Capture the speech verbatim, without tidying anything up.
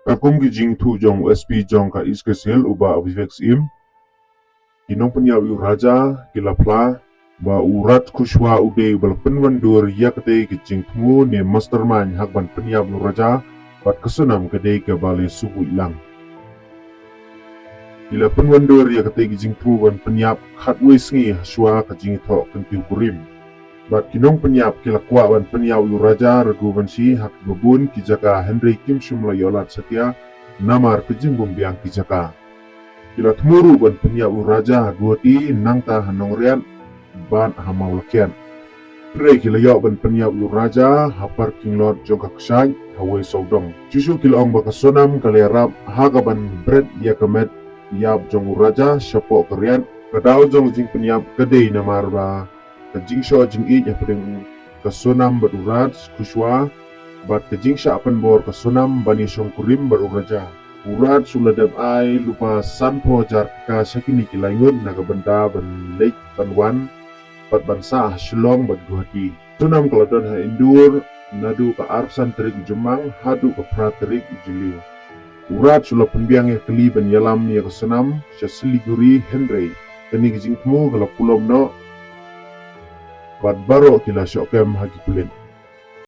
Katkum ki jingthoh jong u S P jong ka East Khasi Hills, u Bah Vivek Syiem, ki nongpynïap ïa u Raja ki la phla ba u Raj Kushwaha u dei uba la pynwandur ïa katei ka jingthmu ne mastermind ha kaba pynïap ïa u Raja, bad ka Sonam ka dei kaba la ïasngewthuh lang. Ki la pynwandur ïa katei ka jingthmu ban pynïap khatwei sngi hashwa ka jingïathoh kyntiew kurim. Bad ki nongpynïap ki la kwah ban pynïap ïa u Raja Raghuvanshi ha kiba bun ki jaka, hynrei kim shym la ïoh lad satia namar ka jingbymbiang ki jaka. Ki la thmu ruh ban pynïap ïa u Raja ha Guwahati, nangta ha Nongriat bad ha Mawlakhiat. Hynrei ki la ïoh ban pynïap ïa u Raja ha parking lot jong ka kshaid ha Wei Sawdong. Shuh shuh ki la ong ba ka Sonam ka la ïarap ha kaban bret ïa ka met ïap jong u Raja shapoh ka riat. Ka daw jong ka jingpynïap ka dei namar ba ka jingshoh jingïeit hapdeng ka Sonam bad u Raj Kushwaha, bad ka jingshah pynbor ka Sonam ban ïashong kurim bad u Raja. U Raj u la dep ai lypa sanphew hajar tyngka sha kine ki laingut na ka bynta ban leit ban wan bad ban sah ha Shillong bad Guwahati. Sonam ka la don ha Indore naduh ka arphew san tarik u Jymmang haduh ka phra tarik u Jylliew. U Raj u la pynbiang ïa ka kali ban ïalam ïa ka Sonam sha Siliguri, hynrei kane ka jingthmu ka la pulom noh bad baroh ki la shoh kem ha ki pulit.